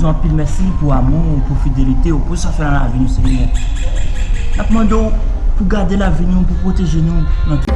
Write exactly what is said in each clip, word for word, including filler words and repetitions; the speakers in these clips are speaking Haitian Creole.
Anpil mèsi pou amou w, pou fidelite w, pou sa w fè nan lavi nou, Senyè. N ap mande w pou gade lavi nou, pou pwoteje nou nan tout.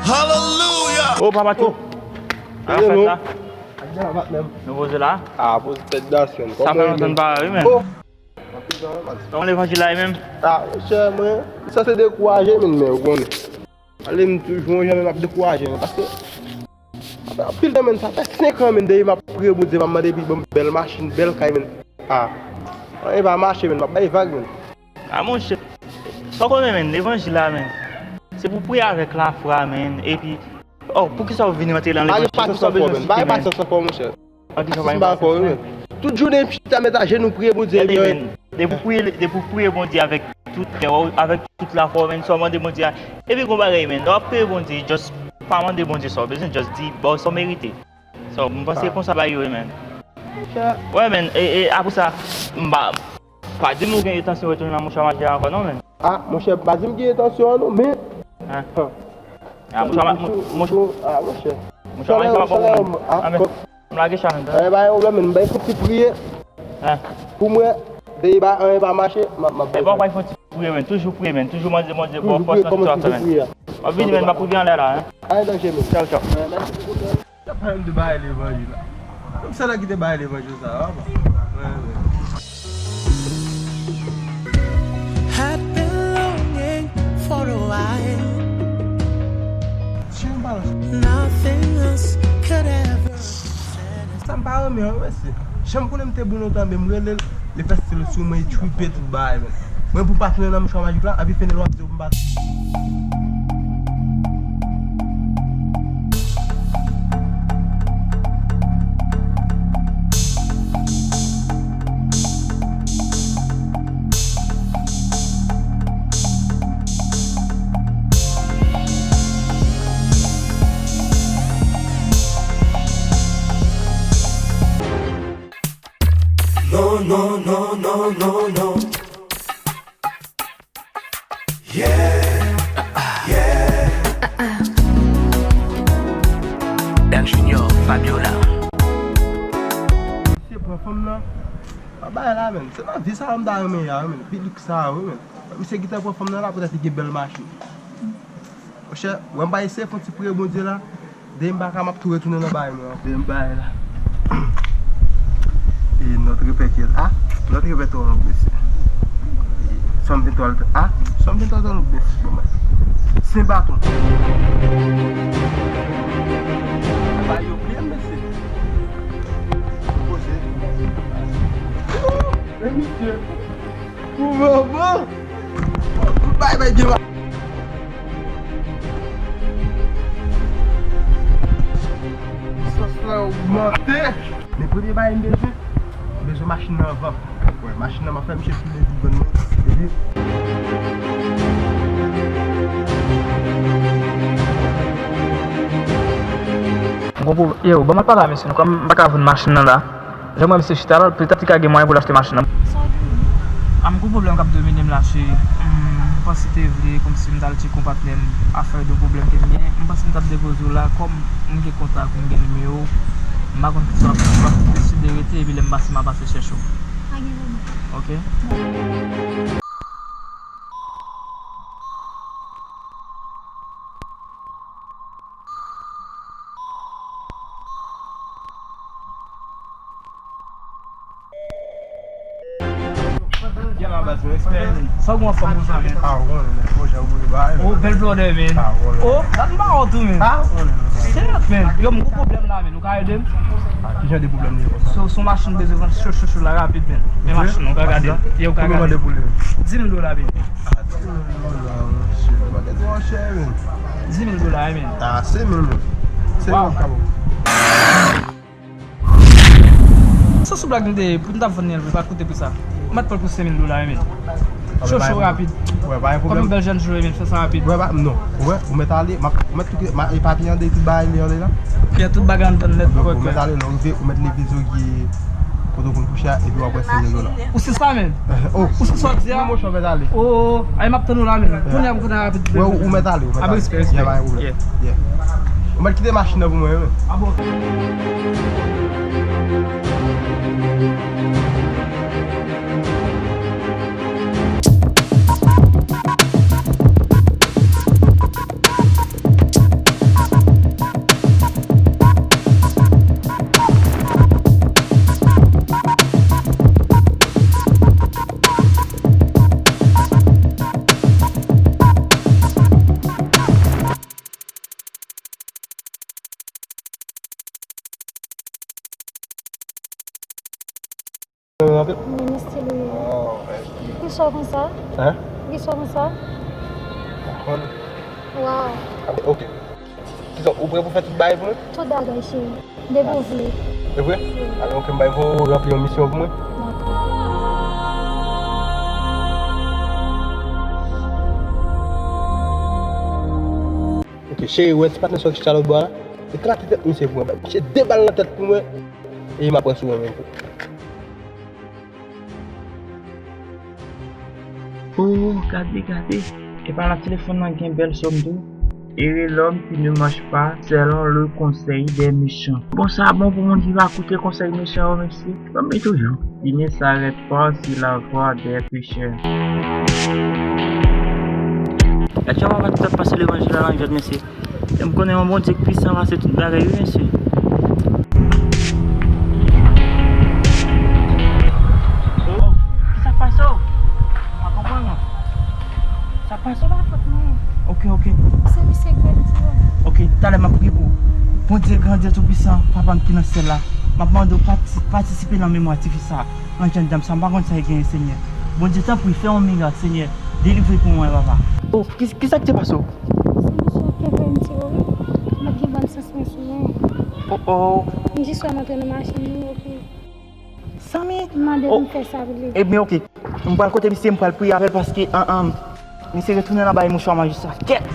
Hallelujah! Oh, papa tou. Sa fèt la? Nou poze la? Ah, poze tèt dasen. Sa fè lontan n pa wè, wi, men. Oh! Kòman levanjil la ye menm? Ah, monchè, mwen, sa se dekouraje, men, men, ou konnen. Ale m toujou, yon jan, men m ap dekouraje, men, paske, sa fè anpil tan, men, sa fè senk an, men, depi m ap priye Bondye, m ap mande pou l ban m bèl machin, bèl kay, men. Ah, anyen pa mache, men, m ap bay vag, men. Ah, monchè, sa w konnen, men, levanjil la, men, se pou priye avèk lafwa, men, epi, oh, poukisa w vin rantre nan levanjil? Pa gen pasyans ankò, men. Pa gen pasyans ankò, monchè. Pasyans pa ankò, wi, men. Tout jounen m chita met ajenou priye Bondye, men. Depi w priye, depi w priye Bondye avèk tout kè w, avèk tout lafwa w, men, sa w mande Bondye a. Epi gon bagay, men, lè w ap priye Bondye, just pa mande Bondye sa w bezwen, just di, ba w sa w merite. So, m panse konsa bagay yo ye, men. Wè, men, e, e, apre sa, m pa, pa di m ou gen entansyon retounen nan mouchwa maji a ankò, non, men. Ah, monchè, m pa di m gen entansyon an, non, men. Hein? Ah, mouchwa ma-, mou-, mouchwa. Ah, monchè. Mouchwa maji a pa bon pou mwen. Ah, men, m lage chalè, men. Eh, pa gen pwoblèm, men, m bay yon ti priye. Hein? Pou mwen, depi ba, anyen pa mache, m ap, m ap bay. Eh, bon, bay yon ti priye, men. Toujou priye, men. Toujou mande Bondye pou fòs nan sitiyasyon, men. M ap vini, men, m ap rive anlè la, hein. Anyen danje, men. Tchaw, tchaw. Mèsi pou konsèy. Sa pa menm de bagay levanjil la. Menm sa la ki te bay levanjil sa, papa. Wè, wè. Had been longing for a while. Chen pa la. Nothing else could ever satisfy. Sa m pa renmen an, mesye. Jan m konnen m te bon lontan, men m rele l, li fè stil sou mwen, li tripe tout bagay, men. Mwen pou m pa tounen nan mouchwa majik la, epi fini l w ap di w m pa. Non, non, non, non, non, non. Yeah, yeah. Dan Junior, Fabiola. Se pran fanm nan. Pa bay la, men. Se nan vi sa a m ta renmen ya, men. Pilik sa a, wi, men. Misye gentan pran fanm nan la, poutèt li gen bèl machin. Monchè, wè m pa eseye fè yon ti priye Bondye la. Depi m pa ka, m ap tou retounen nan bagay mwen an. Depi m bagay la. E notre pè ki la. Notre pè twò long, mesye. Sòm vennntwa, a, Sòm vennntwa twò long, mesye. Bon, mwen. Sen baton. Bagay yo bliye m, mesye. Poze. Ooh, men misye. Pou manman. Bay, bay, gen la. Esans lan ogmante. Men premye bagay m bezwen, m bezwen machin nan anvan. Wè, machin nan m ap fè misye tounen vin vann mwen. Epi. M konprann. Yo, ban m al pale a mesye nou, kòm m pa ka vann machin nan la. Jan m wè misye chita la, petèt li ka gen mwayen pou l achte machin nan. Sa w di? A, m gon pwoblèm k ap domine m la, cheri. M panse te vle kòmsi m t al tcheke yon patnè m afè de pwoblèm ke m gen. M panse m t ap depoze w la, kòm m gen kontak ou, m gen nimewo w, m pa konn kisa w ap, w ap deside rete, epi lè m pase, m a pase chèche w. Pa gen pwoblèm. Oke? Sa w gen yon fanm konsa, men. Ah, w konnen, men. Bon, jan w voye bagay, men. Oh, bèl blòdè, men. Ah, w konnen. Oh, dat m pa wè w tou, men. Ah, w konnen, men. Sèt, men. Yo, m gon pwoblèm la, men. Ou ka ede m? Ah, ki jan de pwoblèm li ye konsa? Se, se yon machin m bezwen vann cho, cho, cho la rapid, men. Men machin nan, ou ka gade. Yo, ou ka gade. Konbyen w mande pou li? Dis mil dola, men. Ah, dis mil dola, monchè. Bagay twò chè, men. Dis mil dola, men. Ah, senk mil, men. Senk mil, kabon. Se sou blag m te ye, pou m t ap vann li, li pa t koute pri sa. Ou mèt pran l pou senk mil dola, men. Cho, cho, rapid. Kòm yon bèl jèn, cho, men, fè sa rapid. Wè, pa, non. Wè, ou mèt ale, m ap, ou mèt tout, ma, e papye an de tout bagay li anlè la. Kè tout bagay anndan nèt, kòrèk. Ou mèt ale, lè w rive, ou mèt leve zo ki kote w konn kouche a, epi w ap wè senk mil dola. Ou se sa, men? Oh. Ou se sa w di a? Wi, monchè, ou mèt ale. Oh, oh, oh. Ay, m ap tann ou la, men. Kounye a, m konnen rapid. Wè, ou, ou mèt ale, ou mèt ale. Respè, respè. Yeah, pa gen pwoblèm. Yeah. Ou mèt kite machin nan pou mwen, wi. Ah bon. Mwen estilo ye. Poukisa w konsa? Hein? Poukisa w konsa? Waw. Ok. Kisa, ou prè pou fè tout bagay pou mwen? Tout bagay, cheri. Depi w vle. E vre? Wi. Alò, ok, m bay pou ou ranpli yon misyon pou mwen. Dakò. Ok, cheri, ou wè ti patnè sa w ki chita lòt bò a la? Eklate tèt misye pou mwen. Bay misye de bal nan tèt pou mwen. E m ap wè si w renmen l tou. Oh, gade, gade. Epa nan telefòn nan gen bèl sòm tou. Heureux l'homme qui ne marche pas selon le conseil des méchants. Bon, sa bon pou moun ki pa koute konsèy mechan yo, mesye. Kòm toujou, il ne s'arrête pas sur la voie des pécheurs. Gad jan mwen t ap pase levanjil la nan jwèt, mesye. E m konnen yon Bondye k pwisan pase tout bagay, wi, mesye. Oh, kisa k pase w? M pa konprann, non. Sa k pase w? Se pa fòt mwen. Ok, ok. Se misye k vin di yo. Ok, talè m ap priye pou ou. Bondye grandè toupwisan, Papa m ki nan syèl la, m ap mande w pati-, patisipe nan memwa tifi sa a. Nan jèn dam sa, m pa konn sa l genyen, Senyè. Bondye, tanpri, fè yon mirak, Senyè. Delivre pou mwen, Papa. Oh, ki, kisa k te pase w? Se misye k te voye m tire, wi. M ap gen bann sans mwen sou mwen. Oh, oh. M jis wè m antre nan machin li, epi Samy! M mande pou m fè sa pou li. Ebyen, ok. M pral kote misye, m pral priye avè l paske, an, an, misye retounen nan bay mouchwa majistra. Kèt!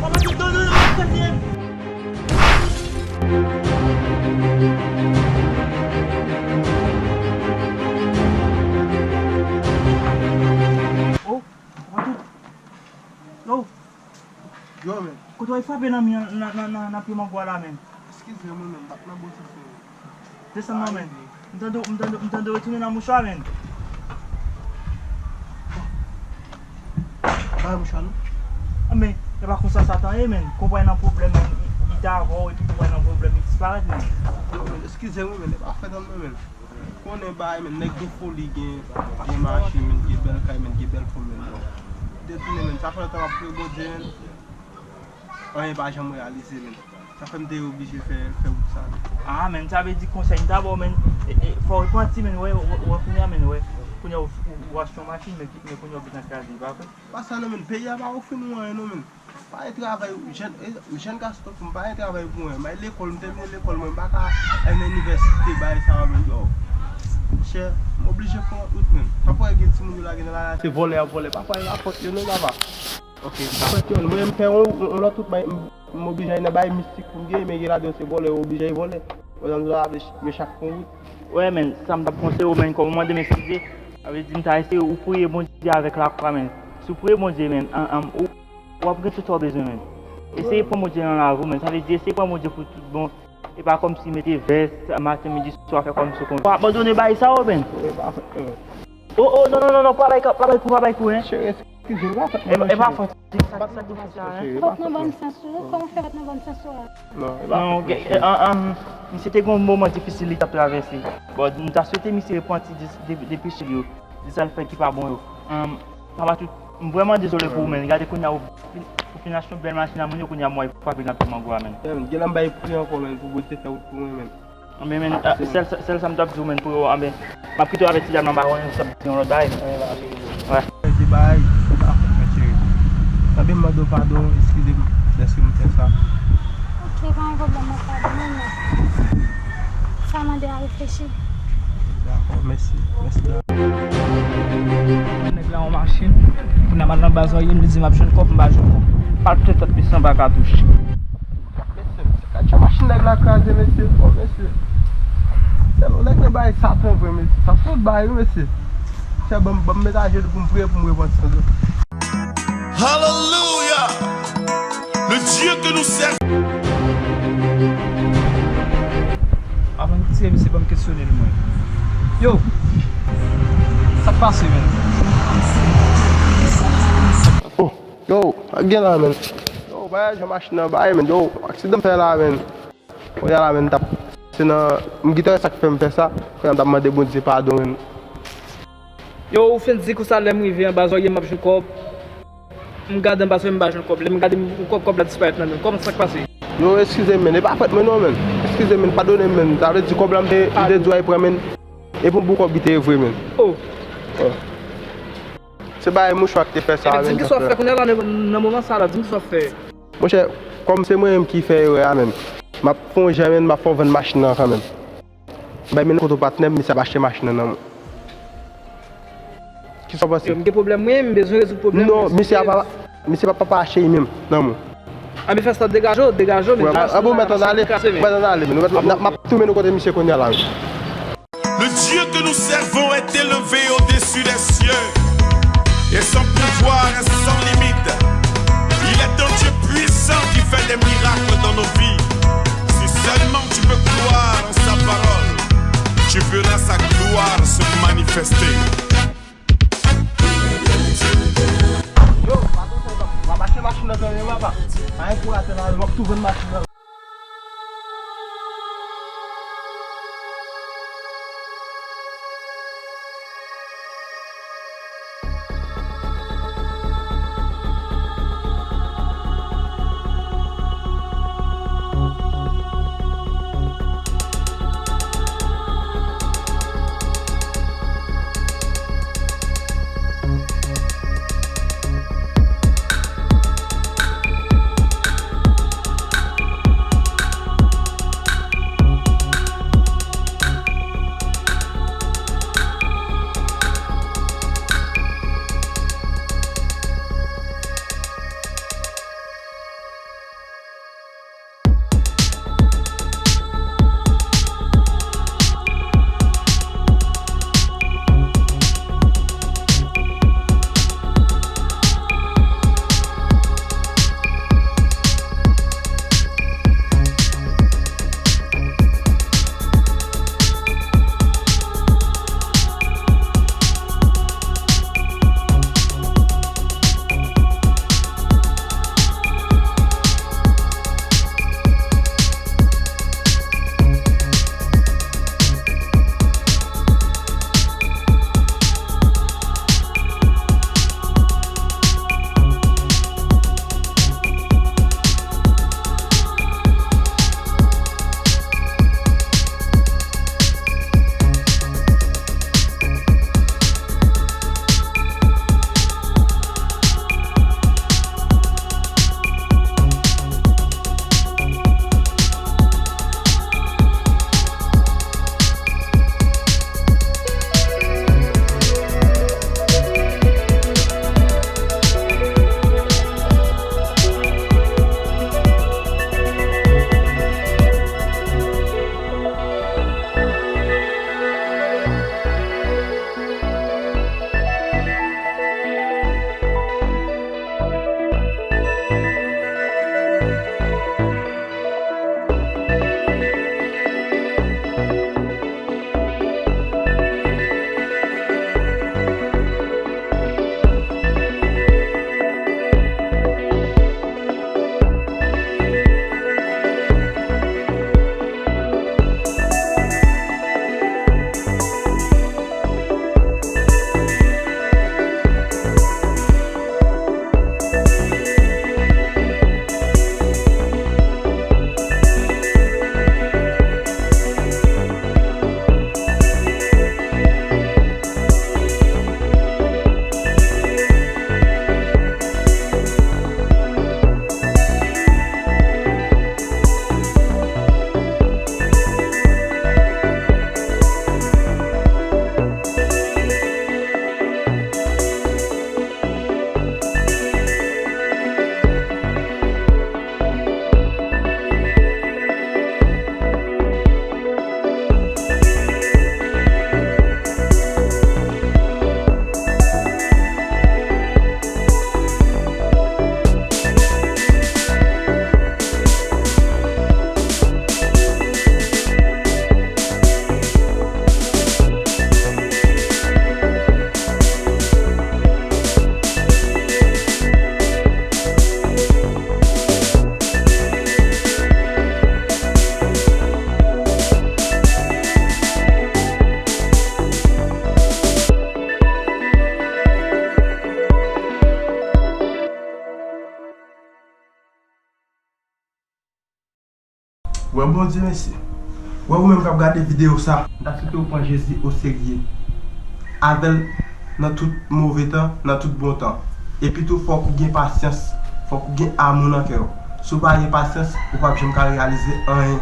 Oh, yo, men. Kote w frape nan mi an, nan, nan, nan, nan pye mango a la, men? Eskize mwen, men, m pa t nan bon sans mwen. Desann non, men. M tande, m tande, m tande w retounen nan mouchwa, men. Bay mouchwa, non. Ah, men, e pa konsa sa tan ye, men. Konprann nan pwoblèm, men, li, li t avè w, epi konprann nan pwoblèm, li disparèt, men. Yo, men, eskize mwen, men, e pa fèt an mwen, men. Konnen bagay, men, nèg gen foli, gen, gen machin, men, gen bèl kay, men, gen bèl fanm, men. Detounen, men, sa fè lontan m ap priye Bondye, men. Anyen pa janm reyalize, men. Sa fè m te oblije fè, fè wout sa, men. Ah, men, sa vle di konsèy m ta ba w, men. E, e, fò w repanti, men, wè, wè, wè, kounye a, men, wè. Kounye a, ou, ou, ou achte yon machin, men, men kounye a, ou bezwen kraze, pa vre? Pa sa, non, men. Peyi a pa ofri nou anyen, non, men. Pa gen travay, jèn, e, jèn gason tankou m, pa gen travay pou mwen. M al lekòl, m tèmine lekòl mwen, m pa ka al nan inivèsite, bagay sa yo, men, yo. Monchè, m oblije pran wout, men. Papa, gen timoun yo lage nan lari, se vòlè y ap vòlè. Papa, e pa fòt yo, non, papa. Ok, m pa fè yon, mwen, m fè yon, yon lòt wout, m, m oblije al nan bagay mistik pou m genyen, men gen ladan yo se vòlè, yo oblije al vòlè. Yo chak pran wout. Wè, men, sa m t ap konseye w, men, kòm ou mande m eskize, sa vle di m ta eseye ou priye Bondye avèk lakwa, men. Si w priye Bondye, men, an, an, ou, w ap gen tout sa w bezwen, men. Eseye pran Bondye nan lavi w, men. Sa vle di eseye pran Bondye pou tout bon. E pa kòmsi mete vès, maten, midi, swa, fè kòmsi w konn. W abandone bagay sa yo, men. Oh, oh, non, non, non, non, pa bay, pa bay kou, pa bay kou, hein. Cheri, eskize m, pa fè. E, e pa fòt, se sa, se sa k di w fè sa, hein. Fòt nan bòn sans ou, kòman fè fòt nan bòn sans ou a? Non, e pa fòt, ok, cheri. E, an, an, misye te gen yon moman difisil li t ap travèse. Bon, m ta swete misye repanti de, de, de peche l yo, de sa l fè ki pa bon yo. An, Papa Tout, m vrèman dezole pou ou, men. Gade kounye a ou, ou fin achte yon bèl machin a moun yo, kounye a m wè frape nan pye mango a, men. Yeah, men, gen lè m bay pri ankò, men, pou Bondye te fè wout pou mwen, men. Men, men, ah, sèl, sèl, sèl sa m t ap di w, men, pou yo, ah, men, m ap kite w avèk ti dam nan, m pa konnen si w ap di yon lòt bagay. Wè. Fè de bagay, ou pa fè, cheri. Tanpri, m mande w padon, eskize m dèske m fè sa. Ok, pa gen pwoblèm, mwen padone w, men sa mande a reflechi. Dakò, mèsi. Mèsi, dakò. Nèg la yon machin. Pou n al nan bazarye, m li di m ap jwenn kòb, m pa jwenn kòb. Pal pete tèt li sanba katouch. Mesye, mesye, gad jan machin nèg la kraze, mesye. O, mesye. Sèl yon nèg gen bagay Satan vre, mesye. Sa se yon bagay, wi, mesye. Chè, ban m, ban m met ajenou pou m priye pou m repanti, tande. Hallelujah! Le Dieu que nous servons. Avan m kite, misye ban m kesyone l, mwen. Yo! Sa k pase, menn? Oh, yo, sa k gen la, menn? Yo, bagay jan machin nan bay, menn. Yo, aksidan m fè la, menn. Kounye a la, menn, t ap, se nan, m gentan wè sa k fè m fè sa. Kounye a m t ap mande Bondye padon, menn. Yo, ou fin di konsa, lè m rive anba zòrye m ap jwenn kòb. M gade anba zòrye m pa jwenn kòb. Lè m gade m kòb, kòb la disparèt nan men m. Kòman sa k pase? Yo, eskize m, menn. E pa fòt mwen non, menn. Eskize m, menn. Padone m, menn. Sa vle di kòb la m te, m te di w al pran, menn. E pou m ba w kòb li te ye vre, menn. Oh. Se bagay mouchwa ki te fè sa, menn. Di m kisa w ap fè kounye a la nan, nan moman sa la, di m kisa w ap fè. Monchè, kòm se mwen menm ki fè erè a, menn, m ap fè yon jè, menn, m ap fè w vann machin nan kanmenm. M bay men kote patnè m, misye ap achte machin nan nan mwen. Kisa w panse? Yo, m gen pwoblèm mwen, m bezwen rezoud pwoblèm mwen. Non, misye ap, misye pa, pa achte li menm nan mwen. Anben fè sa, degaje w, degaje w, men. Wè, a, a, bon, mèt ann ale, mèt ann ale, menn. M ap tou mennen w kote misye kounye a la, menn. Le Dieu que nous servons est élevé au-dessus des cieux et son pouvoir est sans limite. Il est un Dieu puissant qui fait des miracles dans nos vies. Si seulement tu peux croire en sa parole, tu verras sa gloire se manifester. Yo, papa, w ap achte machin nan kanmenm, papa. Pa gen kou atè la, w ap tou vann machin nan. Wè Bondye, mesye. Wè ou menm k ap gade videyo sa, m ta swete w pran Jezi oserye. Avè l nan tout move tan, nan tout bon tan. Epi tou, fòk ou gen pasyans, fòk ou gen amou nan kè w. Si w pa gen pasyans, ou p ap janm ka reyalize anyen.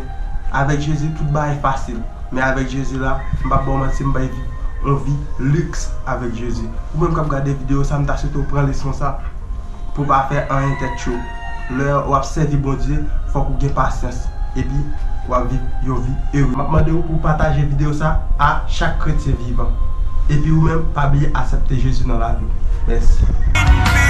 Avèk Jezi, tout bagay fasil. Men avèk Jezi la, m p ap ba w manti, m bay vi, yon vi liks avèk Jezi. Ou menm k ap gade videyo sa, m ta swete w pran leson sa pou w pa fè anyen tèt cho. Lè w ap sèvi Bondye, fòk ou gen pasyans. Epi, w ap viv yon vi ere. M ap mande w pou w pataje videyo sa a chak kretyen vivan. Epi ou menm, pa bliye aksepte Jezi nan lavi w. Mèsi.